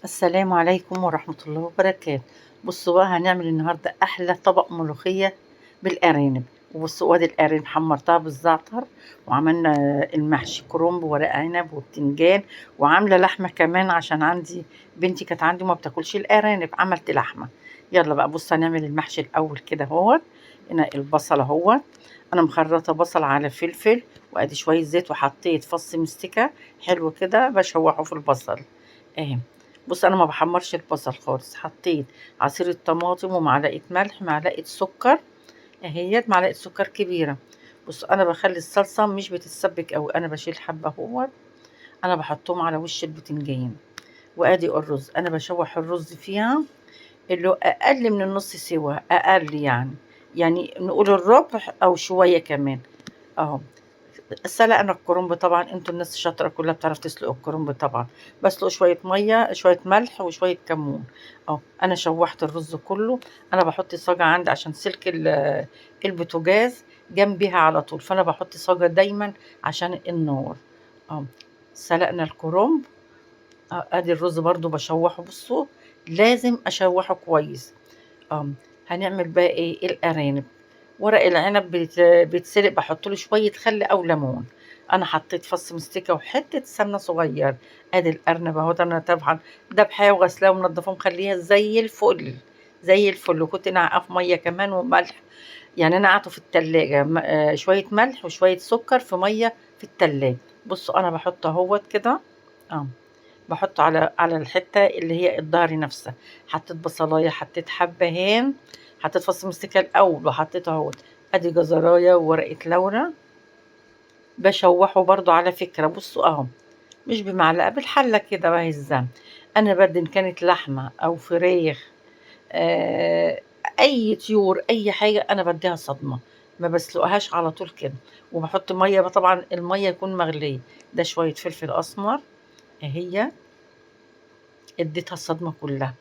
السلام عليكم ورحمة الله وبركاته. بصوا بقى، هنعمل النهاردة أحلى طبق ملوخية بالأرانب. وبصوا وادي الأرانب حمرتها بالزعتر، وعملنا المحشي كرنب وورق عنب وبتنجان، وعاملة لحمة كمان عشان عندي بنتي كانت عندي وما بتاكلش الأرانب، عملت لحمة. يلا بقى بصوا هنعمل المحشي الأول كده اهوت. هنا البصل اهوت، أنا مخرطة بصل على فلفل، وأدي شوية زيت، وحطيت فص مستكة حلو كده بشوحه في البصل اهي. بص انا ما بحمرش البصل خالص، حطيت عصير الطماطم ومعلقة ملح، معلقه سكر اهيت، معلقه سكر كبيرة. بص انا بخلي الصلصه مش بتتسبك قوي، انا بشيل حبه اهوت، انا بحطهم على وش البتنجان. وادي الرز انا بشوح الرز فيها اللي هو اقل من النص سوا، اقل يعني نقول الربع او شوية كمان اهو. سلقنا الكرنب طبعا، انتوا الناس الشاطره كلها بتعرف تسلق الكرنب طبعا. بسلق شوية مية، شوية ملح وشوية كمون اهو. انا شوحت الرز كله، انا بحط صاجه عندي عشان سلك البوتاجاز جنبيها على طول، فانا بحط صاجه دايما عشان النار اهو. سلقنا الكرنب، ادي الرز برضو بشوحه. بصوا لازم اشوحه كويس اهو. هنعمل بقى ايه؟ الارانب. ورق العنب بيتسلق، بحط له شوية خل او ليمون. انا حطيت فص مستكه وحتة سمنه صغير. ادي الارنب اهو، انا طبعا دبحاه وغسلاه ومنضفاه ومخليها زي الفل زي الفل، وكنت نعقاه في مية كمان وملح، يعني انا قعدته في التلاجة شوية ملح وشوية سكر في مية في التلاجة. بصوا انا بحط اهوت كده بحطه على الحتة اللي هي الظهر نفسها. حطيت بصلايه، حطيت حبهان، حطيت فص مستكه الاول، وحطيت اهوت ادي جزرايه وورقة لورا بشوحه برضو على فكرة. بصوا اهو، مش بمعلقه، بالحله كده بهزها. انا بدي ان كانت لحمه او فراخ اي طيور اي حاجة انا بديها صدمة، ما بسلقهاش على طول كده. وبحط مية، طبعا المية يكون مغليه. ده شوية فلفل اسمر اهي، اديتها الصدمة كلها.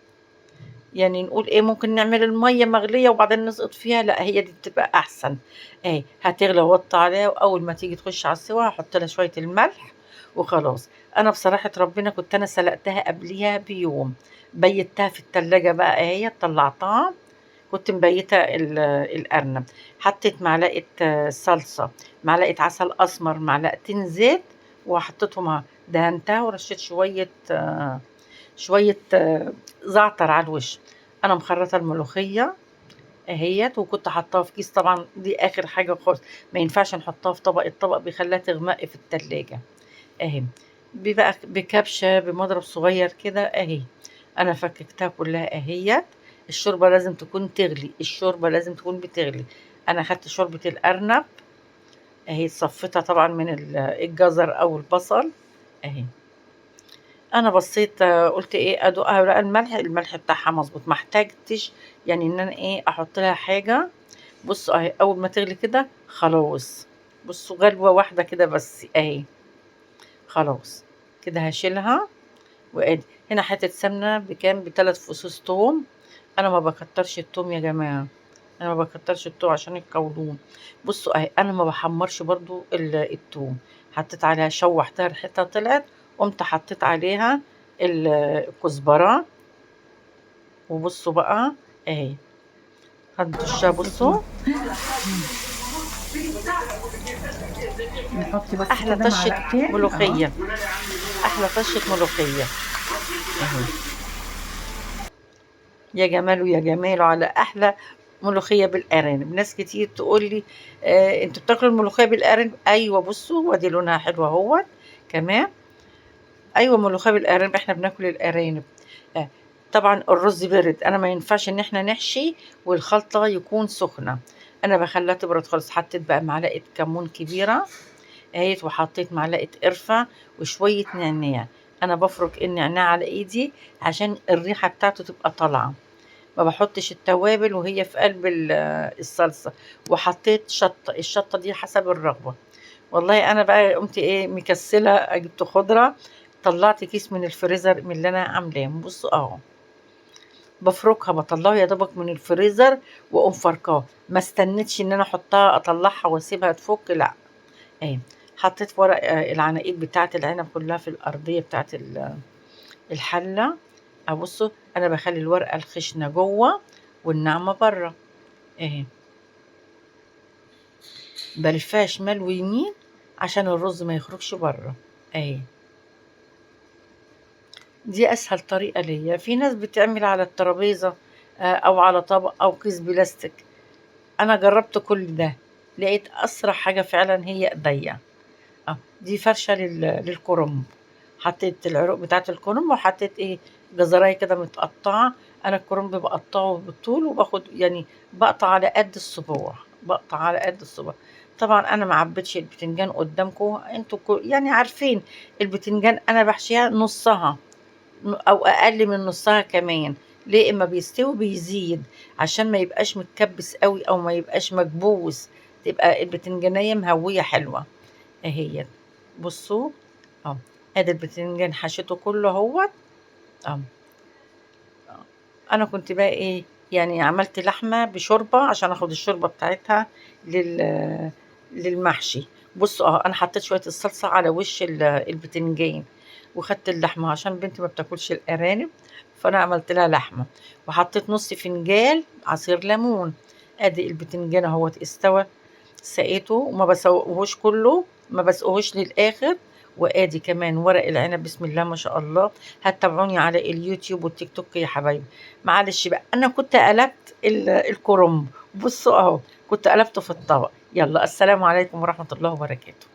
يعني نقول ايه، ممكن نعمل المية مغليه وبعدين نسقط فيها، لا هي دي بتبقى احسن اهي. هتغلى وطي عليها، واول ما تيجي تخش على السوا هحط لها شوية الملح وخلاص. انا بصراحة ربنا كنت انا سلقتها قبليها بيوم، بيتها في التلاجة بقى اهي، طلعتها كنت مبيته الارنب. حطيت معلقه صلصه، معلقه عسل اسمر، معلقتين زيت، وحطيتهم دهنتها، ورشيت شوية زعتر على الوش. انا مخرطه الملوخية اهيت، وكنت حطاها في كيس طبعا، دي اخر حاجة خالص، ما ينفعش نحطها في طبق، الطبق بيخليها تغمق في التلاجة اهي. بيبقى بكبشه بمضرب صغير كده اهي. انا فككتها كلها اهيت. الشوربة لازم تكون تغلي، الشوربة لازم تكون بتغلي. انا خدت شوربة الارنب اهي، صفيتها طبعا من الجزر او البصل اهي. انا بصيت قلت ايه، ادوقها، لا الملح بتاعها مظبوط، ما احتاجتش يعني ان انا ايه احط لها حاجة. بصوا اهي، اول ما تغلي كده خلاص. بصوا غلوه واحدة كده بس اهي، خلاص كده هشيلها. وادي هنا حتة سمنه بكام، ب3 فصوص توم. انا ما بكترش التوم يا جماعة، انا ما بكترش التوم عشان القولون. بصوا اهي، انا ما بحمرش برضو التوم. حطيت عليها، شوحتها ريحتها طلعت، قمت حطيت عليها الكزبره. وبصوا بقى اهي هندشها. بصوا نحط بس احلى كده طشه معلقتين ملوخية، احلى طشه ملوخية اهي. يا جماله يا جماله على احلى ملوخية بالارانب. ناس كتير تقول لي انتوا بتاكلوا الملوخية بالارانب؟ ايوه بصوا وادي لونها حلو اهوت كمان. ايوه ملوخية بالارانب، احنا بناكل الارانب. طبعا الرز برد، انا ما ينفعش ان احنا نحشي والخلطه يكون سخنة، انا بخليها تبرد خالص. حطيت بقى معلقه كمون كبيرة اهيت، وحطيت معلقه قرفه وشوية نعناع. انا بفرك النعناع على ايدي عشان الريحة بتاعته تبقى طالعه، ما بحطش التوابل وهي في قلب الصلصه. وحطيت شطه، الشطه دي حسب الرغبة. والله انا بقى قمت ايه مكسله، جبت خضرة، طلعت كيس من الفريزر من اللي انا عاملاه. بصوا اهو بفركها، بطلعه يا دوبك من الفريزر واقوم فركاه، ما استنيتش ان انا احطها اطلعها واسيبها تفك، لا اهي. حطيت ورق العناقيد بتاعه العنب كلها في الارضية بتاعه الحلة بصوا انا بخلي الورقة الخشنة جوه والناعمه بره اهي، بلفها شمال ويمين عشان الرز ما يخرجش بره اهي. دي اسهل طريقه ليا. في ناس بتعمل على الترابيزة او على طبق او كيس بلاستيك، انا جربت كل ده لقيت اسرع حاجة فعلا هي ايديا. دي فرشه للكرنب، حطيت العروق بتاعت الكرنب وحطيت ايه جزرايه كده متقطعه. انا الكرنب بقطعه بالطول وباخد يعني بقطع على قد الصباع، بقطع على قد الصباع. طبعا انا ما عبيتش البتنجان قدامكم، انتوا يعني عارفين البتنجان انا بحشيها نصها او اقل من نصها كمان. ليه؟ اما بيستوي بيزيد عشان ما يبقاش متكبس قوي او ما يبقاش مكبوس، تبقى البتنجانيه مهويه حلوة اهي. بصوا ادي البتنجان حشيته كله اهوت. انا كنت بقى ايه يعني عملت لحمه بشوربه عشان اخد الشوربة بتاعتها للمحشي. بصوا انا حطيت شوية الصلصه على وش البتنجان، وخدت اللحمة عشان بنتي ما بتاكلش الارانب، فانا عملت لها لحمه، وحطيت نص فنجان عصير ليمون. ادي البتنجان اهوت استوى، سقيته وما بسوقهوش كله، ما بسقهوش للاخر. وادي كمان ورق العنب بسم الله ما شاء الله. هتتابعوني على اليوتيوب والتيك توك يا حبايبي. معلش بقى انا كنت قلبت الكرنب، بصوا اهو كنت قلبته في الطبق. يلا السلام عليكم ورحمة الله وبركاته.